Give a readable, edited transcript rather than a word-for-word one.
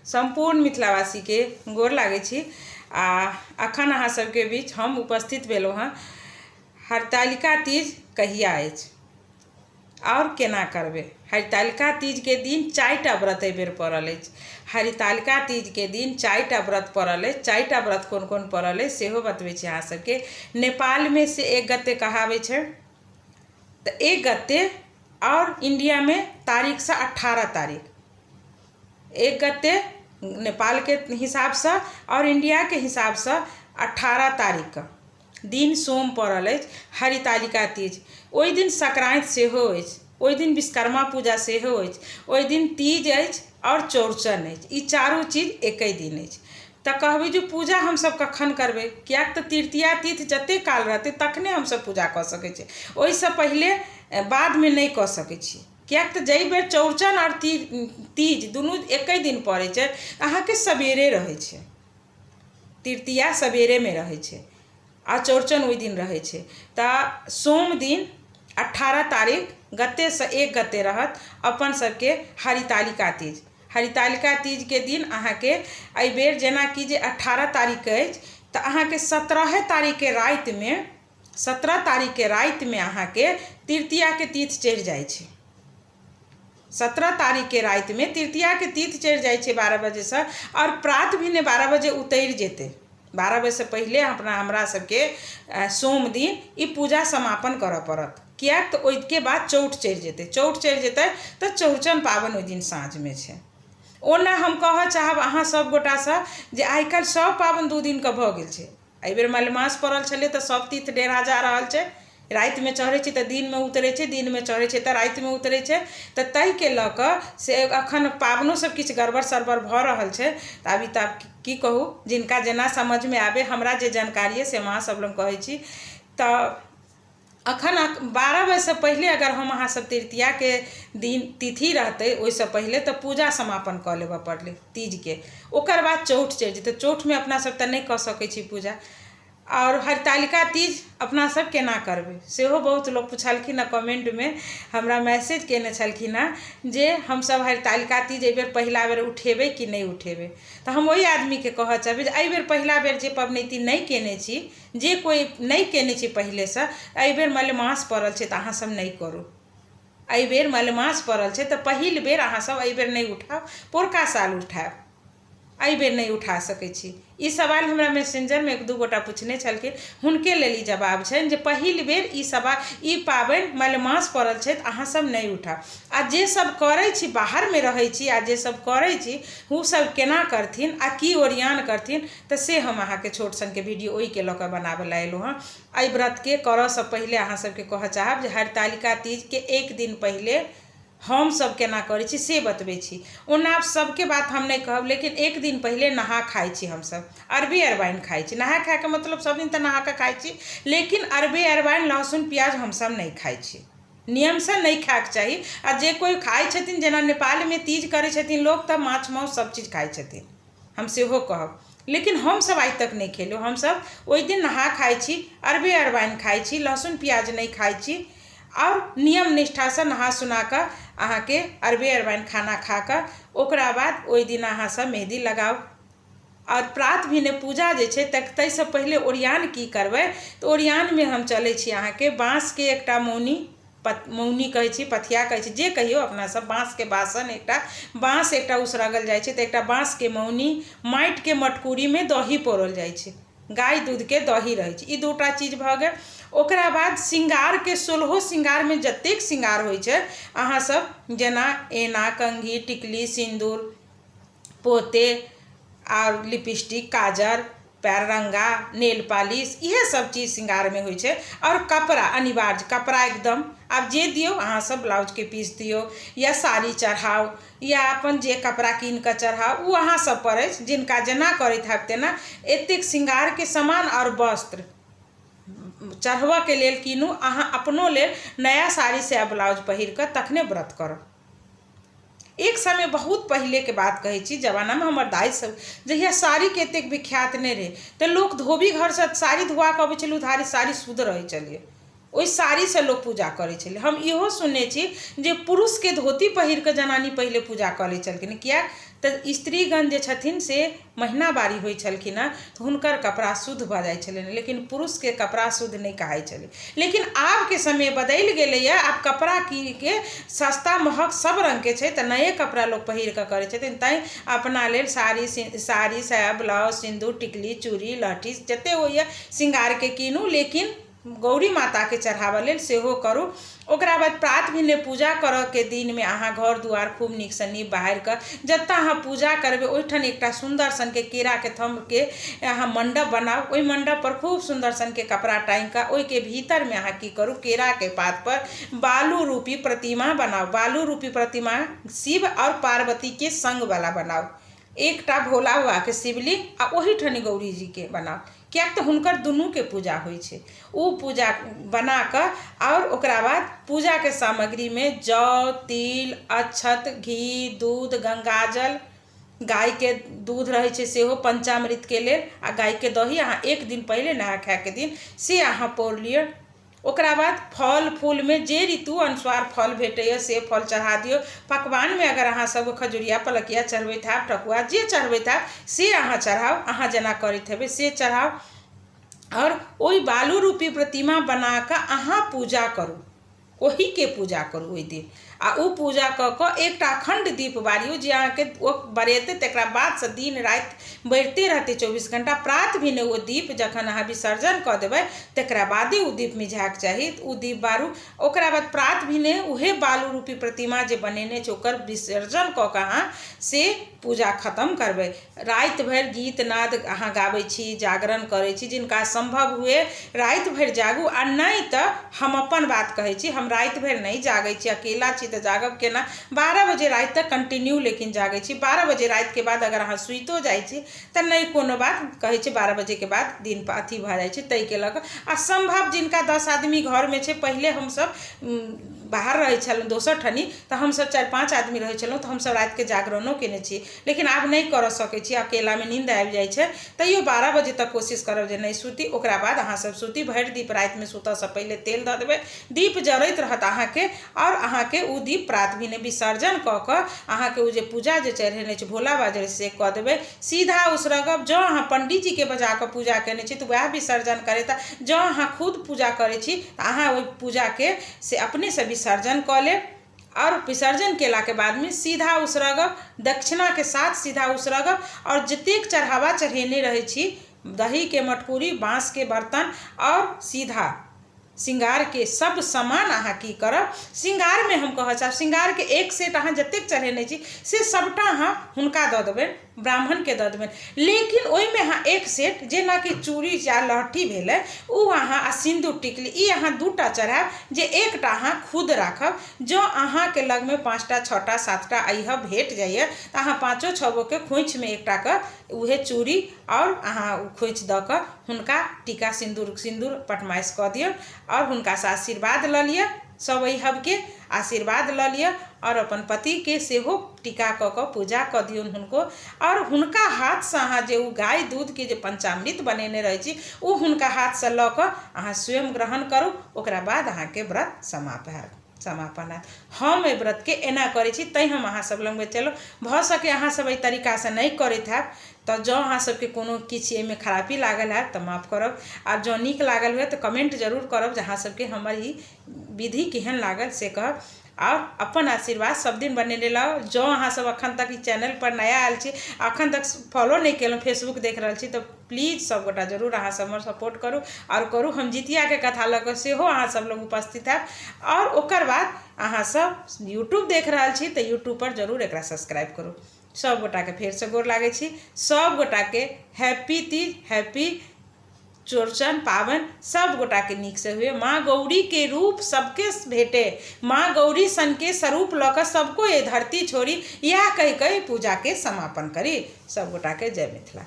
सम्पूर्ण मिथिलावासीके गोर लागै छी। आ अखन अहाँ सबके बीच हम उपस्थित भेलहुँ हँ। हरतालिका तीज कहिया अछि आओर केना करबै? हरितालिका तीजके दिन 4टा व्रत एहिबेर पड़ल अछि। हरितालिका तीजके दिन 4टा व्रत पड़ल अछि। 4टा व्रत कोन कोन पड़ल अछि सेहो बतबै छी अहाँ सबके। नेपालमे से 1 गते कहाबै छै तऽ 1 गते, आओर इण्डियामे तारीखसँ 18 तारीख। 1 गते नेपालके हिसाबसँ आओर इण्डियाके हिसाबसँ 18 तारीखके दिन सोम पड़ल अछि हरितालिका तीज। ओहि दिन संक्रान्ति सेहो अछि, ओहि दिन विश्वकर्मा पूजा सेहो अछि, ओहि दिन तीज अछि आओर चौड़चन अछि। ई चारू चीज एके दिन अछि। तऽ कहबै जे पूजा हमसभ कखन करबै? किएक तऽ तृतीया तिथि जतेक काल रहतै तखने हमसभ पूजा कऽ सकै छियै, ओहिसँ पहिले बादमे नहि कऽ सकै छी। किएक तऽ जाहि बेर चौड़चन आओर तीज दुनू एके दिन पड़ै छै, अहाँके सवेरे रहै छै, तृतीया सवेरेमे रहै छै आ चौड़चन ओहि दिन रहै छै। तऽ सोम दिन 18 तारीख गतेसँ 1 गते रहत अपन सबके हरितालिका तीज। हरितालिका तीजके दिन अहाँके एहिबेर जेनाकि जे 18 तारीखके अछि तऽ अहाँके 17 तारीखके रातिमे, 17 तारीखके रातिमे अहाँके तृतीयाके तिथि चढ़ि जाइ छै। 17 तारीखके रातिमे तृतीयाके तिथि चढ़ि जाइ छै 12 बजेसँ, आओर प्रात भेने 12 बजे उतरि जेतै। 12 बजेसँ पहिले अपना हमरा सबके सोम दिन ई पूजा समापन करऽ पड़त, किएक तऽ ओहिके बाद चौठ चढ़ि जेतै। चौठ चढ़ि जेतै तऽ चौड़चन पाबनि ओहि दिन साँझमे छै। ओना हम कहऽ चाहब अहाँ सब गोटासँ जे आइ काल्हि सब पाबनि 2 दिनके भऽ गेल छै। एहिबेर मलमास पड़ल छलै तऽ सब तीर्थ डेरा जा रहल छै। रातिमे चढ़ै छै तऽ दिनमे उतरै छै, दिनमे चढ़ै छै तऽ रातिमे उतरै छै। तऽ ताहिके लऽ कऽ से एखन पाबनो सब किछु गड़बड़ सड़बड़ भऽ रहल छै। तऽ आब ई तऽ आब की कहू, जिनका जेना समझमे आबै, हमरा जे जानकारी अइ से हम अहाँ सब लग कहै छी। तऽ अखन 12 बजेसँ पहिले अगर हम अहाँ सब तृतीयाके दिन तिथि रहतै ओहिसँ पहिले तऽ पूजा समापन कऽ लेबऽ पड़लै तीजके। ओकर बाद चौठ चढ़ि जेतै। चौठमे अपना सब तऽ नहि कऽ सकै छी पूजा। आओर हरितालिका तीज अपना सब केना करबै सेहो बहुत लोक पुछलखिन हँ, कमेन्टमे हमरा मैसेज केने छलखिन हँ जे हमसब हरितालिका तीज एहिबेर पहिला बेर उठेबै कि नहि उठेबै। तऽ हम ओहि आदमीके कहऽ चाहबै जे एहिबेर पहिला बेर जे पबनैती नहि केने छी, जे कोइ नहि केने छी पहिलेसँ, एहिबेर मलेमास पड़ल छै तऽ अहाँसब नहि करू। एहिबेर मलेमास पड़ल छै तऽ पहिल बेर अहाँसब एहिबेर नहि उठाउ, पोरका साल उठायब, एहिबेर नहि उठा सकै छी। ई सवाल हमरा मैसेंजरमे 1-2 गोटा पुछने छलखिन, हुनके लेल ई जवाब छनि जे पहिल बेर ई सवाल ई पाबनि मलेमास पड़ल छै तऽ अहाँसब नहि उठाउ। आ जे सब करै छी, बाहरमे रहै छी, आ जे सब करै छी ओ सब केना करथिन आ की ओरियान करथिन, तऽ से हम अहाँके छोट सनके वीडियो ओहिके लऽ कऽ बनाबऽ लए एलहुँ हँ। एहि व्रतके करऽसँ पहिले अहाँ सबके कहऽ चाहब जे हरितालिका तीजके 1 दिन पहिले हमसब केना करै छी से बतबै छी। ओना आब सबके बात हम नहि कहब, लेकिन 1 दिन पहिले नहा खाइ छी हमसब, अरबे अरबाइन खाइ छी। नहा खाइके मतलब सब दिन तऽ नहा कऽ खाइ छी, लेकिन अरबे अरबाइन लहसुन प्याज हमसब नहि खाइ छी। नियमसँ नहि खायके चाही। आ जे कोइ खाइ छथिन, जेना नेपालमे तीज करै छथिन लोक तऽ माछ मासु सब चीज खाइ छथिन, हम सेहो कहब, लेकिन हमसब आइ तक नहि खेलहुँ। हमसब ओहि दिन नहा खाइ छी, अरबे अरबाइन खाइ छी, लहसुन प्याज नहि खाइ छी, आओर नियम निष्ठासँ नहा सुना कऽ अहाँके अरबे अरबाइन खाना खा कऽ ओकरा बाद ओहि दिन अहाँसब मेहदी लगाउ। आओर प्रात भेने पूजा जे छै ताहिसँ पहिले ओरियान की करबै तऽ ओरियानमे हम चलै छी अहाँके बाँसके एकटा मौनी, मौनी कहै छी, पथिया कहै छी, जे कहियौ अपना सब, बाँसके बासन एकटा बाँस एकटा उसरगल जाइ छै। तऽ एकटा बाँसके मौनी, माटिके मटकूरीमे दही पौरल जाइ छै, गाय दूधके दही रहै छै। ई 2टा चीज भऽ गेल। ओकरा बाद श्रृंगारके 16 श्रृंगारमे जतेक श्रृंगार होइ छै अहाँ सब, जेना एना, कंघी, टिकली, सिन्दूर, पोते आओर लिपस्टिक, काजर, पैर रंगा, नेल पॉलिश, इएह सब चीज श्रृंगारमे होइ छै। आओर कपड़ा अनिवार्य, कपड़ा एकदम आब जे दियौ अहाँ सब, ब्लाउजके पीस दियौ या साड़ी चढ़ाउ या अपन जे कपड़ा कीन कऽ चढ़ाउ, ओ अहाँ सब पर अछि, जिनका जेना करैत हैब तेना। एतेक श्रृंगारके सामान आओर वस्त्र चढ़बऽके लेल कीनू। अहाँ अपनो लेल नया साड़ी से ब्लाउज पहिर कऽ तखने व्रत करब। एक समय बहुत पहिलेके बात कहै छी, जमानामे हमर दाइ सब जहिया साड़ीके एतेक विख्यात नहि रहै तऽ लोक धोबी घरसँ साड़ी धोआ कऽ अबै छलै, उधारी साड़ी शुद्ध रहै छलै, ओहि साड़ीसँ लोक पूजा करै छलै। हम इहो सुनने छी जे पुरुषके धोती पहिर कऽ जनानी पहिले पूजा कऽ लै छलखिन, किएक तऽ स्त्रीगण जे छथिन से महिनावारी होइ छलखिन हँ तऽ हुनकर कपड़ा शुद्ध भऽ जाइ छलनि लेकिन पुरुषके कपड़ा शुद्ध नहि कहाइ छलै। लेकिन आबके समय बदलि गेलैए, आब कपड़ा कीनके सस्ता महग सब रङ्गके छै, तऽ नये कपड़ा लोक पहिरकऽ करै छथिन। तैँ अपना लेल साड़ी, साड़ी साया, ब्लाउज, सिन्दूर, टिकली, चूड़ी, लहठी जते होइए श्रृंगारके कीनू, लेकिन गौरी माताके चढ़ाबऽ लेल सेहो करू। ओकरा बाद प्रात भेने पूजा करऽके दिनमे अहाँ घर दुआर खूब नीकसँ नीप बहारिकऽ जतऽ अहाँ पूजा करबै ओहिठाम एकटा सुन्दर सनके केराके थम्हके अहाँ मण्डप बनाउ। ओहि मण्डपपर खूब सुन्दर सनके कपड़ा टाँगिकऽ ओहिके भीतरमे अहाँ की करू, केराके पातपर बालू रूपी प्रतिमा बनाउ। बालू रूपी प्रतिमा शिव आओर पार्वतीके सङ्गवला बनाउ। एकटा भोला बाबाके शिवलिंग आ ओहिठाम गौरीजीके बनाउ, किएक तऽ हुनकर दुनूके पूजा होइ छै। ओ पूजा बना कऽ आओर ओकरा बाद पूजाके सामग्रीमे जौ, तिल, अक्षत, घी, दूध, गङ्गाजल, गायके दूध रहै छै सेहो पञ्चामृतके लेल, आ गायके दही अहाँ एक दिन पहिले नहा खायके दिन से अहाँ पौर लिअ। ओकरा बाद फल फूलमे जे ऋतु अनुसार फल भेटैए से फल चढ़ा दियौ। पकवानमे अगर अहाँ सब खजुरिया पलकिया चढ़बैत हैब, ठकुआ जे चढ़बैत हैब से अहाँ चढ़ाउ, अहाँ जेना करैत हेबै से चढ़ाउ। आओर ओहि बालू रूपी प्रतिमा बनाकऽ अहाँ पूजा करू, ओहीके पूजा करू ओहि दिन। आ ओ पूजा कऽ कऽ एकटा अखण्ड दीप बारियौ जे अहाँके ओ बरेतै तकरा बादसँ दिन राति बरिते रहतै 24 घण्टा। प्रात भेने ओ दीप जखन अहाँ विसर्जन कऽ देबै तकरा बादे ओ दीप मिझायके चाही। ओ दीप बारू, ओकरा बाद प्रात भेने उएह बालू रूपी प्रतिमा जे बनेने छै ओकर विसर्जन कऽ कऽ अहाँ से पूजा खतम करबै। राति भरि गीत नाद अहाँ गाबै छी, जागरण करै छी, जिनका सम्भव हुए राति भरि जागू, आ नहि तऽ हम अपन बात कहै छी, हम राति भरि नहि जागै छी, अकेला छी तऽ जागब केना। 12 बजे राति तक कंटिन्यू लेकिन जागै छी। 12 बजे रातिके बाद अगर अहाँ सुतिओ जाइ छी तऽ नहि कोनो बात, कहै छै 12 बजेके बाद दिन अथी भऽ जाइ छै, ताहिके लऽ कऽ। आ सम्भव जिनका 10 आदमी घरमे छै, पहिले हमसभ बाहर रहै छलहुँ दोसर ठनी तऽ हमसभ 4-5 आदमी रहै छलहुँ तऽ हमसभ रातिके जागरणो कयने छी, लेकिन आब नहि करऽ सकै छी, अकेलामे नींद आबि जाइ छै। तैयो 12 बजे तक कोशिश करब जे नहि सुती, ओकरा बाद अहाँसभ सुती। भरि दीप रातिमे सुतऽसँ पहिले तेल दऽ देबै, दीप जरैत रहत अहाँके, आओर अहाँके ओ दीप प्रात भेने विसर्जन कऽ कऽ अहाँके ओ जे पूजा जे चढ़ेने छै भोला बाबा से कऽ देबै, सीधा उसरगब। जँ अहाँ पण्डीजीके बजा कऽ पूजा कयने छी तऽ वएह विसर्जन करेता, जँ अहाँ खुद पूजा करै छी तऽ अहाँ ओहि पूजाके से अपनेसँ विसर्जन कऽ लेब। आओर विसर्जन केलाके बादमे सीधा उसरगब, दक्षिणाके साथ सीधा उसरगब। आओर जतेक चढ़ावा चढ़ेने रहै छी, दहीके मटकूरी, बाँसके बर्तन आओर सीधा श्रृंगारके सब सामान अहाँ की करब, श्रृंगारमे हम कहऽ चाहब श्रृंगारके एक सेट अहाँ जतेक चढ़ेने छी से सबटा अहाँ हुनका दऽ देबनि, ब्राह्मणके दऽ देबनि। लेकिन ओहिमे अहाँ एक सेट जेनाकि चूड़ी या लहठी भेलै ओ अहाँ, आ सिन्दूर टिकली ई अहाँ 2टा चढ़ायब, जे एकटा अहाँ खुद राखब। जँ अहाँके लगमे 5टा 6टा 7टा अइहब भेट जाइए तऽ अहाँ 5 6गोके खोँइछमे एकटाके उहे चूड़ी आओर अहाँ ओ खोँइछ दऽ कऽ हुनका टीका सिन्दूर सिन्दूर पटमाइश कऽ दियौ आओर हुनकासँ आशीर्वाद लऽ लिअ, सब अइहबके आशीर्वाद लऽ लिअ आओर अपन पतिके सेहो टीका कऽ कऽ पूजा कऽ दियौन हुनको। आओर हुनका हाथसँ अहाँ जे ओ गाय दूधके जे पंचामृत बनेने रहै छी ओ हुनका हाथसँ लऽ कऽ अहाँ स्वयं ग्रहण करू, ओकरा बाद अहाँके व्रत समाप्त हैत, समापन हैत। हम एहि व्रतके एना करै छी तैँ हम अहाँ सब लग बतेलहुँ। भऽ सकै अहाँ सब एहि तरीकासँ नहि करैत हैब, तऽ जँ अहाँ सबके कोनो किछु एहिमे खरापी लागल हैत तऽ माफ करब, आ जँ नीक लागल हुए तऽ कमेंट जरूर करब जे अहाँ सबके हमर ई विधि केहन लागल से कहब। आओर अपन आशीर्वाद सब दिन बनेने रहब। जँ अहाँ सब अखन तक ई चैनल पर नया आयल छी, अखन तक फॉलो नहि केलहुँ, फेसबुक देख रहल छी, तऽ प्लीज सब गोटा जरूर अहाँ सब हमर सपोर्ट करू आओर करू। हम जितियाके कथा लऽ कऽ सेहो अहाँ सब लग उपस्थित हैब। आओर ओकर बाद अहाँ सब यूट्यूब देख रहल छी तऽ यूट्यूब पर जरूर एकरा सब्सक्राइब करू। सब गोटाके फेरसँ गोर लागै छी, सब गोटाके हैप्पी तीज, हैप्पी चौरचन पाबनि, सब गोटाके नीकसँ हुए, माँ गौरीके रूप सबके भेटे, माँ गौरी सनके स्वरूप लऽ कऽ सबको ये धरती छोड़ी, इएह कहि कऽ ई पूजाके समापन करी। सब गोटाके जय मिथिला।